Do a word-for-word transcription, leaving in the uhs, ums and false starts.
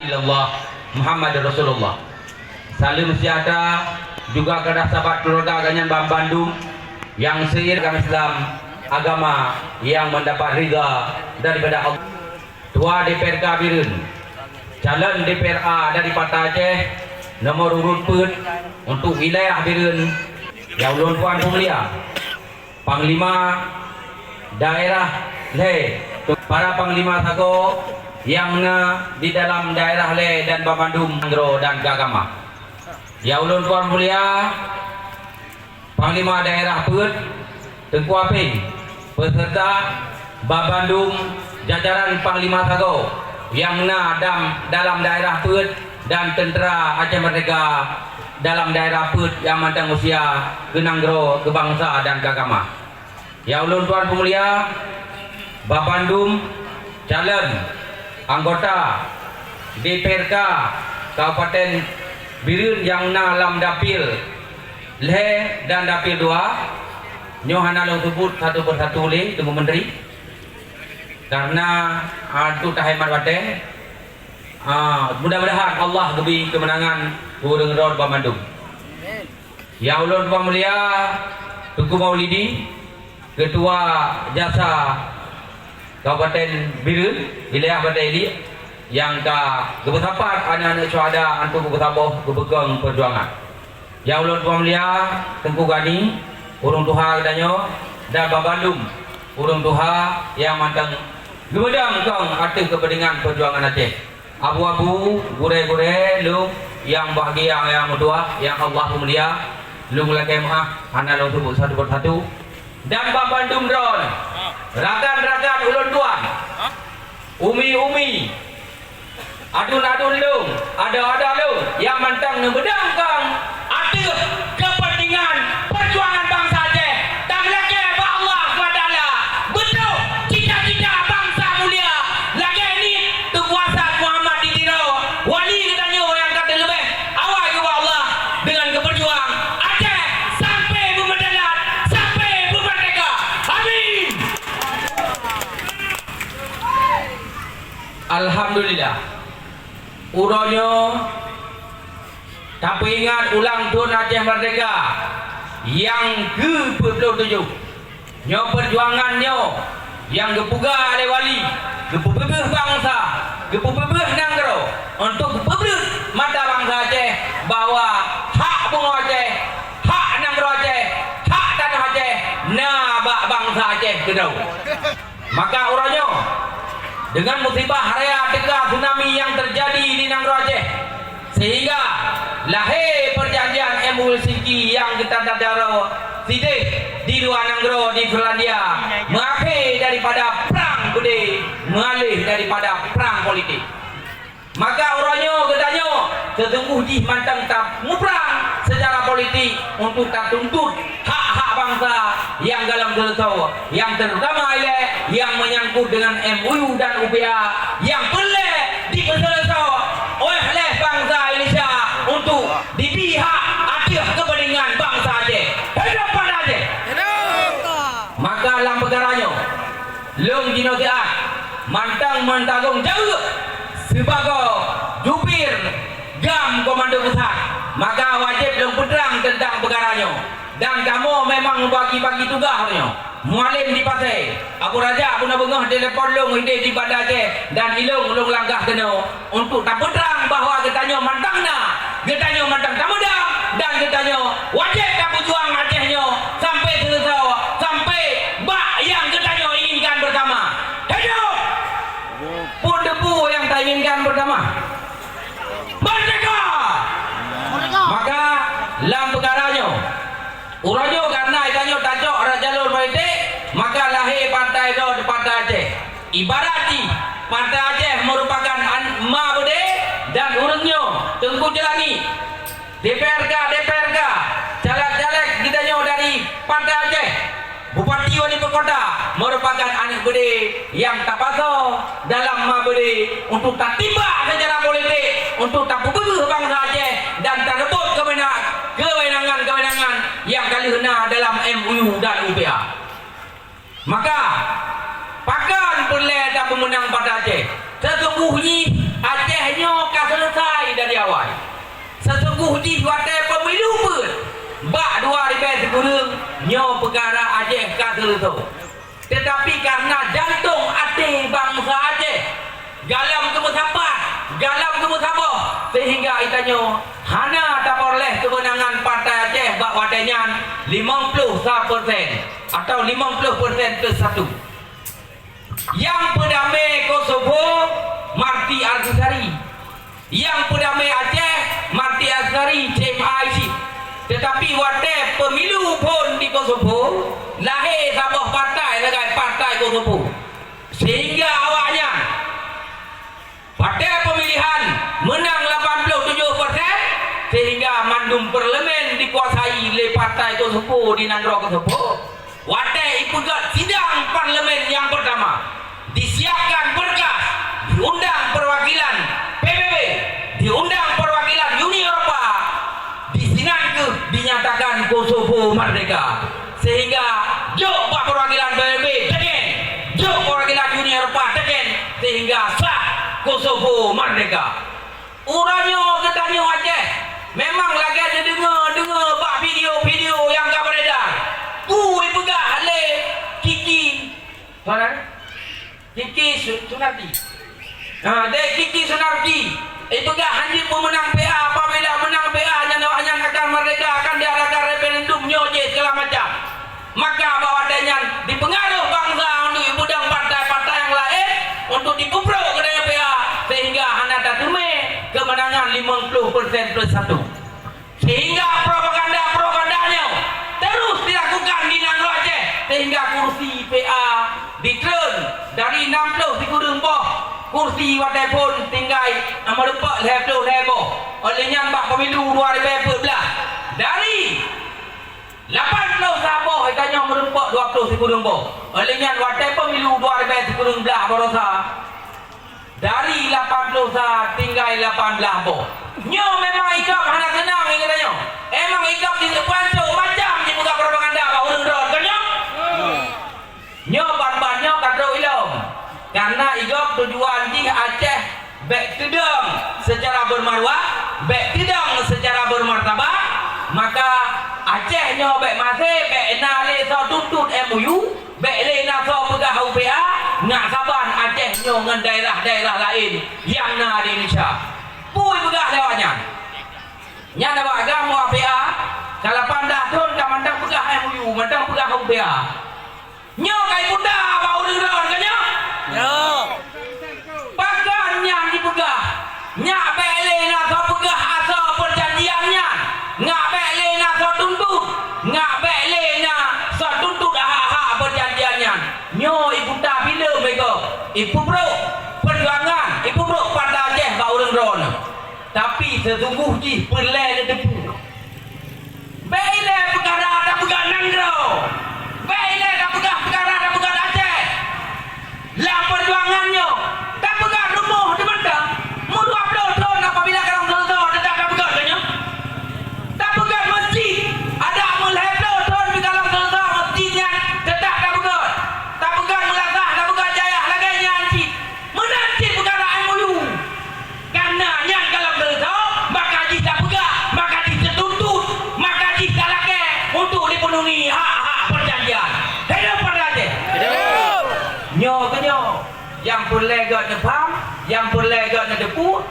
Rasulullah, Muhammad Rasulullah. Saleuem seujahtera juga keupada sahabat keuluwarga geuh nyan ban bandum nyang seiring agama Islam, agama nyang meudapat ridha daripada Allah. Ketua D P R K Bireuen, calon D P R A dari Partai Aceh, nomor urut peuet untuk wilayah Bireuen, nyang ulôn tuan peumulia. Panglima daerah lhée, para panglima sagoe nyang na di dalam daerah lhée dan banmandum nanggroe dan keuagama. Nyang ulôn tuan mulia, panglima daerah peuet, Teungku Apeng, beserta banmandum jajaran panglima sagoe nyang na dam-, dalam daerah peuet dan teuntera Aceh Merdeka dalam daerah peuet nyang mantong usia keu nanggroe, keu bansa dan keu agama. Nyang ulôn tuan peumulia, banmandum calon anggota D P R K Kabupaten Bireuen nyang na lam dapil lhée dan dapil dua, nyoe hana lôn seubut satu persatu lé Teungku Menteri, karena, ah, untuk tahemat watée. Ah, mudah-mudahan Allah geubri keumeunangan keu ureuëng droe banmandum. Nyang ulôn tuan mulia, Teungku Maulidi, Ketua Jasa Kabupaten Bireuen, wilayah Batée Iliek, nyang ka geupeusapat aneuëk-aneuëk syuhada untuk geupeusaboh geupeukong peujuangan. Nyang ulôn tuan mulia, Teungku Gani, ureuëng tuha geutanyoe, dan banmandum ureuëng tuha nyang mantong geumeudang kong ateueh keupeuntengan peujuangan Aceh. Abu-abu, gurée-gurée lôn nyang bahgia, nyang meutuah, nyang Allah peumulia, lôn lakée meuáh hana lôn seubut satu persatu. Dan banmandum droe, rakan-rakan ulôn tuan, umi-umi, aduen-aduen lôn, adoe-adoe lôn nyang mantong neubeudang kong ateueh keupeuntengan peujuangan bansa Aceh, tameulakée bak Allah subhanahu wa taala beutôi cita-cita bansa mulia lagée niet Teungku Hasan Muhammad di Tiro, wali geutanyoe nyang ka teuleubeh awai ubak Allah deungon geupeujuang Aceh sampai beumeudalat, sampai beumerdeka. Amin. Alhamdulillah. Uroe nyoe tapeuingat ulang thon Aceh Merdeka nyang keu peuet ploh tujoh. Nyoe peujuangan nyoe nyang geupeugah lé wali, geupeubeubaih bansa, geupeubeubaih nanggroe, untuk geupeubeuet mata bansa Aceh bahwa hak beungoh Aceh, hak nanggroe Aceh, hak tanoh Aceh na bak bansa Aceh keudroe. Maka uroe nyoe, deungon musibah raya teuka tsunami nyang teujadi di nanggroe Aceh, sehingga lahé peujanjian M O U Helsinki nyang geutanda droe sideh di luwa nanggroe di Finlandia, meuakhé daripada prang beudé, meualéh daripada prang politik. Maka uroe nyoe geutanyoe seuteungoh jih mantong tamuprang seucara politik untuk tatuntut hak-hak bansa nyang galom seuleusoe, nyang terutama ilée nyang meunyangkut deungon M O U dan U P A nyang peureulée dipeuseuleusoe oleh bansa Indonesia untuk dibi hak ateueh keupeuntengan bansa Aceh. Hidup Banda Aceh! Maka lam peukara nyoe, lôn jinoe siat mantong meutanggong jaweueb sibagoe jubir GAM Komando Pusat, maka wajéb lôn peutrang teuntang peukara nyoe. Dan kamoe memang bagi-bagi tugaih nyoe. Mualem di Pasé, Abu Rajak puna beungoh telepon lôn idéh di Banda Aceh dan ilôn lôn langkah keunoe untuk tapeutrang bahwa geutanyoe mantong na, geutanyoe mantong tameudang, dan geutanyoe wajéb tapeujuang Aceh nyoe sampai seuleusoe, sampai bak nyang geutanyoe inginkan bersama. Hidup! Peue teupeu nyang tainginkan bersama? Merdeka! Maka lam peukara nyoe, uroe nyoe karena geutanyoe tacok rot jalur politik, maka lahé partai droe di Partai Aceh. Ibarat jih, Partai Aceh meurupakan an-, ma beudé dan ureuëng nyoe, Teungku Jeulangi, D P R K, D P R K, caleg-caleg geutanyoe dari Partai Aceh, Bupati Wali Kota meurupakan aneuëk beudé nyang tapasoe dalam ma beudé untuk tatimbak seucara politik, untuk tapeubeubaih bansa Aceh dan tareubot keumena-, keuwenangan-keuwenangan nyang ka lheueh na dalam M O U dan U P A. Maka, pakon peureulée tapeumeunang Partai Aceh? Sesungguhnya Aceh nyoe ka Uji watée pemilu peuet bak dua ribée sikureueng nyoe peukara Aceh ka seuleusoe. Teutapi kareuna jantong até bansa Aceh galom keumeusapat, galom keumeusaboh, seuhingga geutanyoe hana tapeureulée keumeunangan Partai Aceh bak watée nyan limong ploh sa persen atau limong ploh persen plus satu. Nyang peudamé Kosovo, Marti Ahtisaari. Nyang peudamé Aceh, Marti Ahtisaari, C M A I C. Teutapi watée pemilu phon di Kosovo, lahé saboh partai sagai Partai Kosovo. Sehingga awaknyan, watée pemilihan, meunang lapan ploh tujoh persen, sehingga mandum parlemen dikuasai lé Partai Kosovo di nanggroe Kosovo. Watée ipeugét sidang parlemen nyang peurtama, disiapkan berkas, diundang perwakilan P B B, diundang perwakilan Uni Eropa, di sinan kheueh dinyatakan Kosovo merdeka. Sehingga jok bak perwakilan P B B teuken, jok perwakilan Uni Eropa teuken, sehingga sah Kosovo merdeka. Uroe nyoe geutanyoe Aceh memang lagée neudeungoe-deungoe bak video-video nyang ka beredar. Peue ipeugah lé Kiki, mana? Kiki Su-, Sunardi. Ha, dek Kiki Sunardi, ipeugah hanjeuet peumeunang P A, apabila meunang P A nyan awaknyan akan merdeka, akan diadakan referendum nyoe jih segala macam. Maka bak watée nyan dipeungaruh bansa untuk ipeudong partai-partai nyang laén untuk dipeubrok keunan P A, sehingga hana tateumé keumeunangan limong ploh persen plus satu. Sehingga propaganda-propaganda nyoe terus dilakukan di nanggroe Aceh, sehingga kursi P A ditreun dari enam ploh sikureueng boh kursi watée phon tinggai meureumpok lhée ploh lhée boh. Óh lheueh nyan bak pemilu dua ribée peuet blah, dari lapan ploh saboh, geutanyoe meureumpok dua ploh sikureueng boh. Óh lheueh nyan watée pemilu dua ribée sikureueng blah baroesa, dari lapan ploh sa tinggai lapan blah boh. Nyoe memang i gob hana seunang ngon geutanyoe. Emang i gob di depan cok macam jipeugah propaganda bak ureuëng droe, kon nyoe? Nyoe ban-ban nyoe ka trok ilom. Kareuna i gob tujuan jih Aceh bék teudong seucara beurmaruah, bék teudong seucara beurmartabat, maka Aceh nyoe bék maté, bék na lé soe tuntot M O U, bék lé na soe peugah U P A, nyak saban Aceh nyoe ngon daerah-daerah laén nyang na di Indonesia. Peue peugah lé awaknyan? Nyan awak gam U P A, ka lapan blah thon ka mantong peugah M O U, mantong peugah U P A. Nyoe ka iputa bak ureuëng droe, kon nyoe? Nyoe. Pakon nyan jipeugah? Nyak bék lé na soe peugah asoe peujanjian nyan. Nyak bék lé na soe tuntot. Nyak bék lé na soe tuntot hak-hak peujanjian nyan. Nyoe iputa bileuem ego, ipeubrok peujuangan, ipeubrok Partai Aceh bak ureuëng droe. Tapi seusunggoh jih peureulée neuteupeue. Bék ilée peukara tapeugah nanggroe. Bék ilée tapeugah peukara tapeugah Aceh. Lam peujuangan nyoe, tapeugah rumoh di mantong. Meudua ploh thon apabila ka lom seuleusoe, teutap tapeugah, kon nyoe? Tapeugah meuseujid, adak meulhée ploh thon di dalam seuleusoe meuseujid nyan, teutap tapeugah. Tapeugah meulasah, tapeugah jayah lagée nyan cit. Meunan cit peukara M O U. Kareuna nyan ka lom seuleusoe, maka jih tapeugah, maka jih teutuntut, maka jih talakée untuk dipenuhi hak-hak peujanjian. Hidup Partai Aceh! Hidup! Nyoe keuh nyoe, nyang peureulée gét neupaham, nyang peureulée gét neuteupeue,